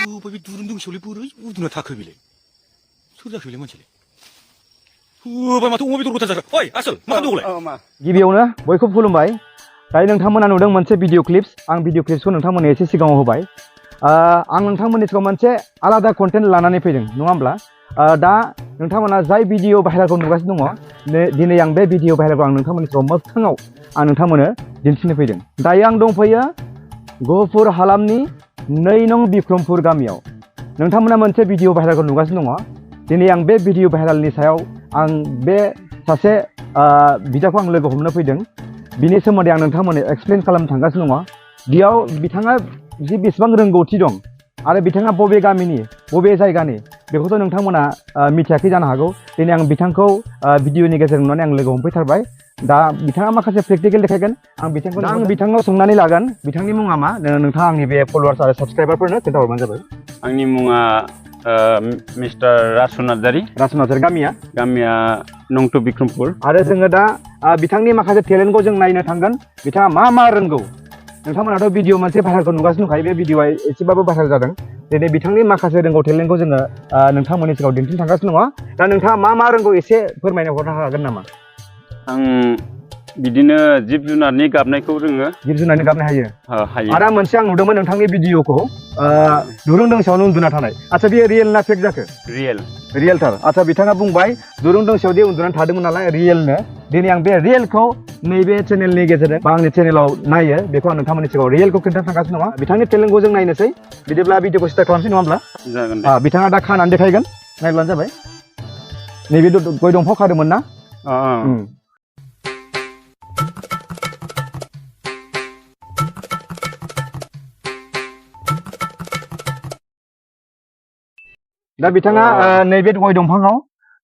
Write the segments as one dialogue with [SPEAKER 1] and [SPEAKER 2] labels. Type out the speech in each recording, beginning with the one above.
[SPEAKER 1] बे दुरुंदों सोलै बोरै उदुना थाखो बेलाय सोर जाखोलै मानसियालाय होबाय माथो अमा बेदर गोथार जाखो ओइ आसोल मा खालामदोंलाय
[SPEAKER 2] गिबियावनो बयखौबो खुलुमबाय दायो नोंथांमोना नुदों मोनसे भिडिअ क्लिप्स आं भिडिअ क्लिप्सखौ नोंथांमोननो एसे सिगाङाव होबाय आं नोंथांमोननि सिगाङाव मोनसे आलादा कन्टेन्ट लानानै फैदों नङा होमब्ला दा नोंथांमोना जाय भिडिअ भाइरेलखौ नुगासिनो दङ दिनै आं बे भिडिअ भाइरेलखौ आं नोंथांमोननि सिगाङाव मोगथाङाव आं नोंथांमोननो दिन्थिनो फैदों दायो आं दंफैयो गहपुर हालामनि 2 नं बिक्रमपुर गामियाव नोंथांमोना मोनसे भिडिअ भाइरेलखौ नुगासिनो दङ दिनै आं बे भिडिअ भाइरेलनि सायाव आं बे सासे बिदाखौ आं लोगो हमनो फैदों बिनि सोमोन्दै आं नोंथांमोननो एक्सप्लेन खालामनो थांगासिनो दङ बेयाव बिथाङा जि बेसेबां रोंगौथि दं आरो बिथाङा बबे गामिनि बबे जायगानि बेखौथ' नोंथांमोना मिथियाखै जानो हागौ दिनै आं बिथांखौ भिडिअनि गेजेरजों नुनानै आं लोगो हमफैथारबाय दा बिथाङा माखासे प्रेक्टिकेल देखायगोन आं बिथांनाव सोंनानै लागोन बिथांनि मुङा मा नोंथाङा आंनि बे फलोवार्स आरो साबस्क्राइबारफोरनो खोन्थाहरबानो जाबाय
[SPEAKER 3] आंनि मुङा मिस्टार रासु नार्जारि गामिया नंटु बिक्रमपुर
[SPEAKER 2] आरो जोङो दा बिथांनि माखासे टेलेन्टखौ जों नायनो थांगोन बिथाङा मा मा रोंगौ नोंथांमोनाथ' भिडिअ मोनसे भाइरेलखौ नुगासिनो दंखायो बे भिडिअआ एसेबाबो भाइरेल जादों दिनै बिथांनि माखासे रोंगौ टेलेन्टखौ जोङो नोंथांमोननि सिगाङाव दिन्थिनो थांगासिनो दङ दा नोंथाङा मा मा रोंगौ एसे फोरमायना हरनो हागोन नामा
[SPEAKER 3] आं बिदिनो जिब जुनारनि गाबनायखौ रोङो
[SPEAKER 2] जिब जुनारनि गाबनो हायो आरो मोनसे आं नुदोंमोन नोंथांनि भिडिअखौ दुरुं दोंसेयावनो उन्दुना थानाय आচ্ছা बेयो रियेल ना फेक जाखो रियेलथार आচ্ছা बिथाङा बुंबाय दुरुं दोंसेयावदि उन्दुनानै थादोंमोन नालाय रियेलनो दिनै आं बे रियेलखौ नैबे चेनेलनि गेजेरजों बा आंनि चेनेलाव नायो बेखौ आं नोंथांमोननि सिगाङाव रियेलखौ खोन्थानो थांगासिनो दङ बिथांनि टेलेन्टखौ जों नायनोसै बिदिब्ला भिडिअखौ स्टार्ट खालामसै नङा होमब्ला
[SPEAKER 3] जागोन
[SPEAKER 2] बिथाङा दा खानानै देखायगोन नायब्लानो जाबाय नैबे गय दंफां खादोंमोन ना दा बिथाङा नैबे गय दंफाङाव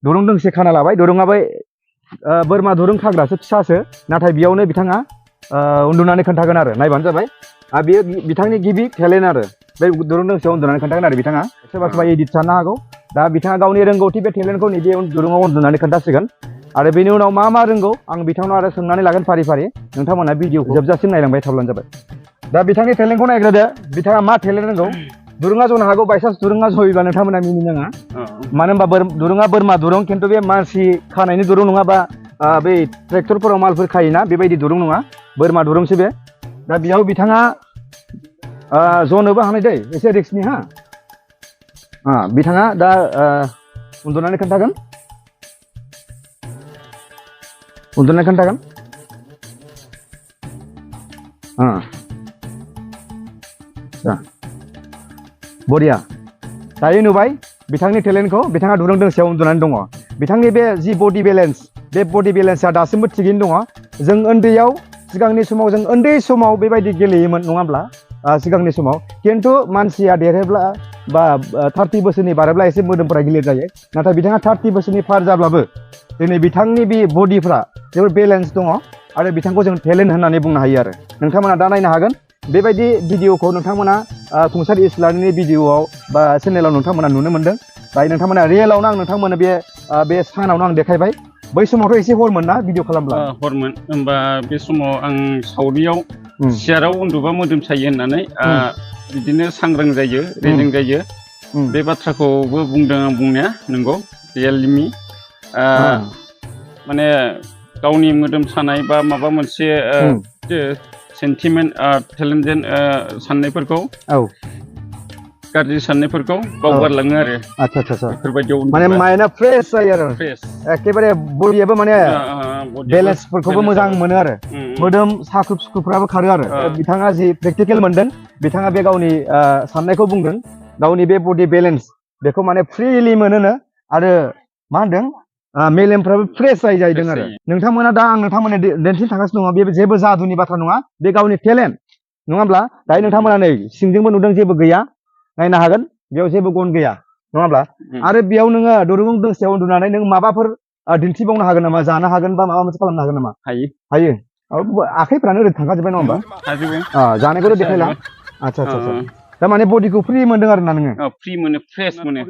[SPEAKER 2] दुरुं दोंसे खाना लाबाय दुरुङाबो बोरमा दुरुं खाग्रासो फिसासो नाथाय बेयावनो बिथाङा उन्दुनानै खोन्थागोन आरो नायबानो जाबाय बेयो बिथांनि गिबि टेलेन्ट आरो बे दुरुं दोंसेयाव उन्दुनानै खोन्थागोन आरो बिथाङा सोरबा सोरबा एडिट साननो हागौ दा बिथाङा गावनि रोंगौथि बे टेलेन्टखौ नैबे दुरुङाव उन्दुनानै खोन्थासिगोन आरो बेनि उनाव मा मा रोंगौ आं बिथांनाव आरो सोंनानै लागोन फारि फारि नोंथांमोना भिडिअखौ जोबजासिम नायलांबाय थाब्लानो जाबाय दा बिथांनि टेलेन्टखौ नायग्रोदो बिथाङा मा टेलेन्ट रोंगौ दुरुङा जनो हागौ बायसान्स दुरुङा जयोब्ला नोंथांमोना मिनि नाङा मानो होनबा दुरुङा बोरमा दुरुं खिन्थु बे मानसि खानायनि दुरुं नङाबा बै ट्रेक्टरफोराव मालफोर खायोना बेबायदि दुरुं नङा बोरमा दुरुंसो बे दा बेयाव बिथाङा जनोबो हानाय दै एसे रिक्सनि बिथाङा दा उन्दुनानै खोन्थागोन बरिया दायो नुबाय बिथांनि टेलेन्टखौ बिथाङा दुरुं दोंसेयाव उन्दुनानै दङ बिथांनि बे जि बडि बेलेन्स बे बडि बेलेन्सआ दासिमबो थिगैनो दङ जों उन्दैयाव सिगांनि समाव जों उन्दै समाव बेबायदि गेलेयोमोन नङा होमब्ला सिगांनि समाव खिन्थु मानसिया देरोब्ला बा 30 बोसोरनि बारोब्ला एसे मोदोमफोरा गिलिर जायो नाथाय बिथाङा 30 बोसोरनि पार जाब्लाबो दिनै बिथांनि बे बडिफ्रा जोबोद बेलेन्स दङ आरो बिथांखौ जों टेलेन्ट होननानै बुंनो हायो आरो नोंथांमोना दा नायनो हागोन बेबायदि भिडिअखौ नोंथांमोना खुंसार इस्लारिनि भिडिअआव बा चेनेलाव नोंथांमोना नुनो मोन्दों दायो नोंथांमोना रियेलावनो आं नोंथांमोननो बे सानावनो आं देखायबाय बै समावथ' एसे हरमोन ना भिडिअ खालामब्ला
[SPEAKER 3] हरमोन होमबा बे समाव आं सावरियाव सियाराव उन्दुबा मोदोम सायो होननानै बिदिनो सांग्रां जायो रेजें जायो बे बाथ्राखौबो बुंदों आं बुंनाया नंगौ रियेलमि माने गावनि मोदोम सानाय बा माबा मोनसे सेन्टिमेन्ट टेलेन्टजों साननायफोरखौ गाज्रि साननायफोरखौ बावगारलाङो आरो बेफोरबायदियाव माने
[SPEAKER 2] माइन्डआ फ्रेश जायो आरो एखेबारे बडियाबो माने बेलेन्सफोरखौबो मोजां मोनो आरो मोदोम साख्रुब सुख्रुबफ्राबो खारो आरो बिथाङा जि प्रेक्टिकेल मोनदों बिथाङा बे गावनि साननायखौ बुंदों गावनि बे बडि बेलेन्स बेखौ माने फ्रिलि मोनोनो आरो मा होनदों मेलेमफ्राबो फ्रेश जाहैदों आरो नोंथांमोना दा आं नोंथांमोननो दिन्थिनो थांगासिनो दङ बे जेबो जादुनि बाथ्रा नङा बे गावनि टेलेन्ट नङा होमब्ला दायो नोंथांमोना नै सिंजोंबो नुदों जेबो गैया नायनो हागोन बेयाव जेबो गन गैया नङा होमब्ला आरो बेयाव नोङो दुरुं दोंसेयाव उन्दुनानै नों माबाफोर दिन्थिबावनो हागोन नामा जानो हागोन बा माबा मोनसे खालामनो हागोन नामा हायो आखाइफ्रानो ओरै थांखाजोब्बाय नङा होमबा जानायखौथ' देखायला आচ্ছা थारमाने बडिखौ फ्रि मोनदों आरो ना नोङो
[SPEAKER 3] फ्रि मोनो फ्रेश मोनो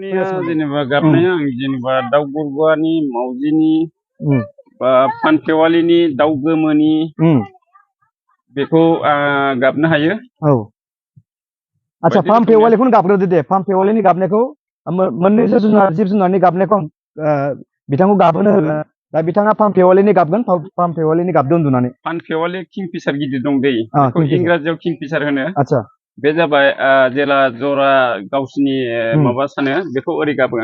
[SPEAKER 3] जेनेबा गाबनाया आं जेनेबा दाउ गुरगुवानि मावजिनि बा फानफेवालिनि दाउ गोमोनि बेखौ गाबनो हायो
[SPEAKER 2] आच्छा
[SPEAKER 3] बायदि
[SPEAKER 2] फार्म
[SPEAKER 3] रोखोमनि
[SPEAKER 2] फेवालिखौनो गाबग्रोदो दे फार्म फेवालिनि गाबनायखौ मोननैसो जिब जुनारनि गाबनायखौ बिथांखौ गाबहोनो होगोन दा बिथाङा फार्म फेवालिनि गाबगोन फार्म फेवालिनि गाबदो उन्दुनानै
[SPEAKER 3] पानफेवालि किंफिसार गिदिर दं दै बेखौ
[SPEAKER 2] किंफिसार
[SPEAKER 3] इंराजियाव किंफिसार होनो
[SPEAKER 2] आच्छा
[SPEAKER 3] बे जाबाय जेला जरा गावसिनि माबा सानो बेखौ ओरै गाबो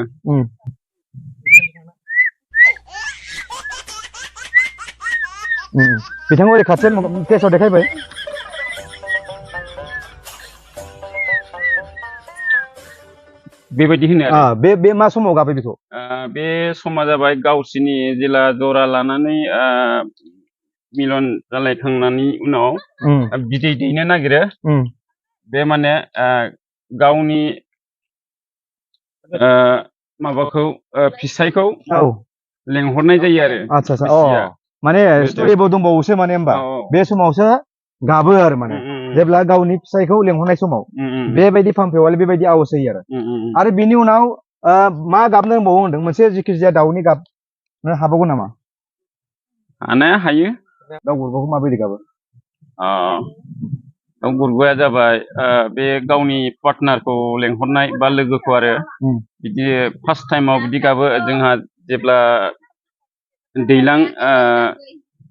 [SPEAKER 2] बिथांखौ ओरै खाथियाव पेजाव देखायबाय
[SPEAKER 3] बेबायदि होनो आरो
[SPEAKER 2] बे मा समाव गाबो बेखौ
[SPEAKER 3] बे समा जाबाय गावसिनि जेला जरा लानानै मिलन जालायखांनायनि उनाव बिदै दैनो नागिरो बे माने गावनि माबाखौ फिसायखौ लेंहरनाय जायो आरो
[SPEAKER 2] आच्छा आच्छा माने स्ट'रिबो दंबावोसो माने होमबा बे समावसो गाबो आरो माने जेब्ला गावनि फिसायखौ लेंहरनाय समाव बेबायदि फार्म फेवालि बेबायदि आवाज होयो आरो बिनि उनाव मा गाबनो दंबावो होनदों मोनसे जिखिजाया दाउनि गाबनो हाबावगोन नामा
[SPEAKER 3] हानाया हायो
[SPEAKER 2] दाउ गुरबाखौ माबायदि गाबो
[SPEAKER 3] दाउ गुरबाया जाबाय बे गावनि पार्टनारखौ लेंहरनाय बा लोगोखौ आरो बिदि फार्स्ट टाइमाव बिदि गाबो जोंहा जेब्ला दैज्लां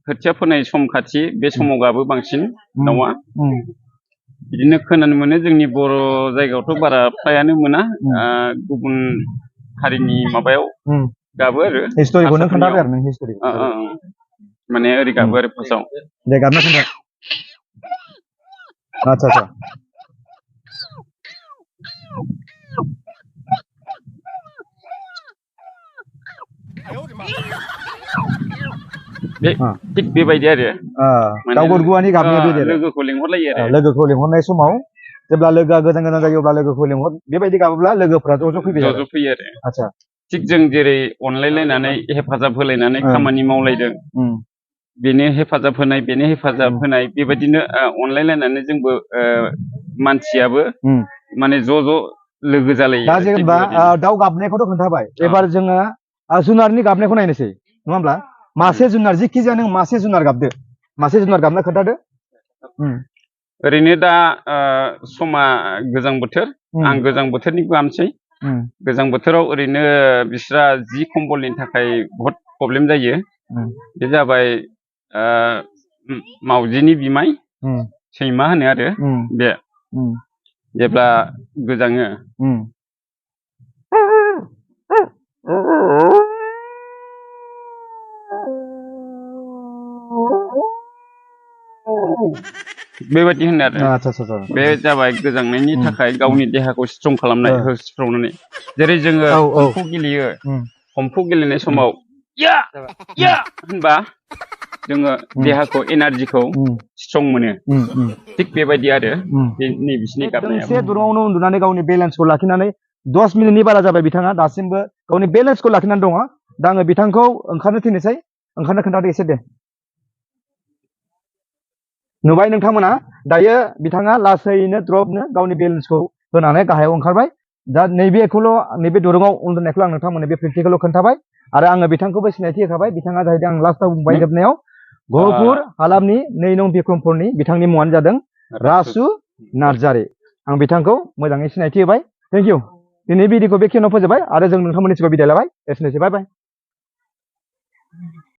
[SPEAKER 3] खोथिया फोनाय सम खाथि बे समाव गाबो बांसिन दाउआ बिदिनो खोनानो मोनो जोंनि बर' जायगायावथ' बारा फ्रायानो मोना गुबुन हारिनि माबायाव गाबो आरो
[SPEAKER 2] हिस्ट'रिखौ नों खोन्थाबाय आरो नों हिस्ट'रिखौ
[SPEAKER 3] माने ओरै गाबो आरो फार्स्टआव
[SPEAKER 2] दे गाबना खोन्था आच्छा आच्छा
[SPEAKER 3] थिग बेबायदि आरो
[SPEAKER 2] दाउ गुरगुवानि गाबनाया बे
[SPEAKER 3] लोगोखौ लेंहरलायो आरो
[SPEAKER 2] लोगोखौ लेंहरनाय समाव जेब्ला लोगोआ गोजान गोजान जायो अब्ला लोगोखौ लेंहर बेबायदि गाबोब्ला लोगोफोरा ज' ज' फैयो
[SPEAKER 3] ज' फैयो आरो
[SPEAKER 2] आच्छा
[SPEAKER 3] थिग जों जेरै अनलायलायनानै हेफाजाब होलायनानै खामानि मावलायदों बेनो हेफाजाब होनाय बेबायदिनो अनलायलायनानै जोंबो मानसियाबो माने ज' ज' लोगो जालायो
[SPEAKER 2] दा जेनेबा दाउ गाबनायखौथ' खोन्थाबाय एबार जोङो जुनारनि गाबनायखौ नायनोसै नङा होमब्ला मासे जुनार जिखि जाया नों मासे जुनार गाबदो मासे जुनार गाबना खोन्थादो
[SPEAKER 3] ओरैनो दा समा गोजां बोथोर आं गोजां बोथोरनिखौ गाबनोसै गोजां बोथोराव ओरैनो बिस्रा जि कम्बलनि थाखाय बहुद प्रब्लेम जायो बे जाबाय मावजिनि बिमाय सैमा होनो आरो बे जेब्ला गोजाङो बेबायदि होनो आरो बे जाबाय गोजांनायनि थाखाय गावनि देहाखौ स्ट्रं खालामनाय होस्रावनानै जेरै जोङो कमफु गेलेयो कमफु गेलेनाय समाव या या होनबा जोङो देहाखौ एनार्जिखौ स्ट्रं मोनो थिग बेबायदि आरो नै बिसिनि गाबनाया
[SPEAKER 2] से दुरुङावनो उन्दुनानै गावनि बेलेन्सखौ लाखिनानै 10 मिनिटनि बारा जाबाय बिथाङा दासिमबो गावनि बेलेन्सखौ लाखिनानै दङ दा आङो बिथांखौ ओंखारनो थिननोसै ओंखारनो खोन्थादो एसे दे नुबाय नोंथांमोना दायो बिथाङा लासैनो द्रपनो गावनि बेलेन्सखौ होनानै गाहायाव ओंखारबाय दा नैबे दुरुङाव उन्दुनायखौ आं नोंथांमोननो बे प्रेक्टिकेलखौ खोन्थाबाय आरो आङो बिथांखौबो सिनायथि होखाबाय बिथाङा जाहैदों आं लास्टआव बुंबाय जोबनायाव गहपुर हालामनि 2 नं बिक्रमपुरनि बिथांनि मुङानो जादों रासु नार्जारि आं बिथांखौ मोजाङै सिनायथि होबाय थेंक इउ दिनै भिडिअखौ बेखिनियाव फोजोबबाय आरो जों नोंथांमोननि सिगाङाव बिदाय लाबाय एसेनोसै बाय बाय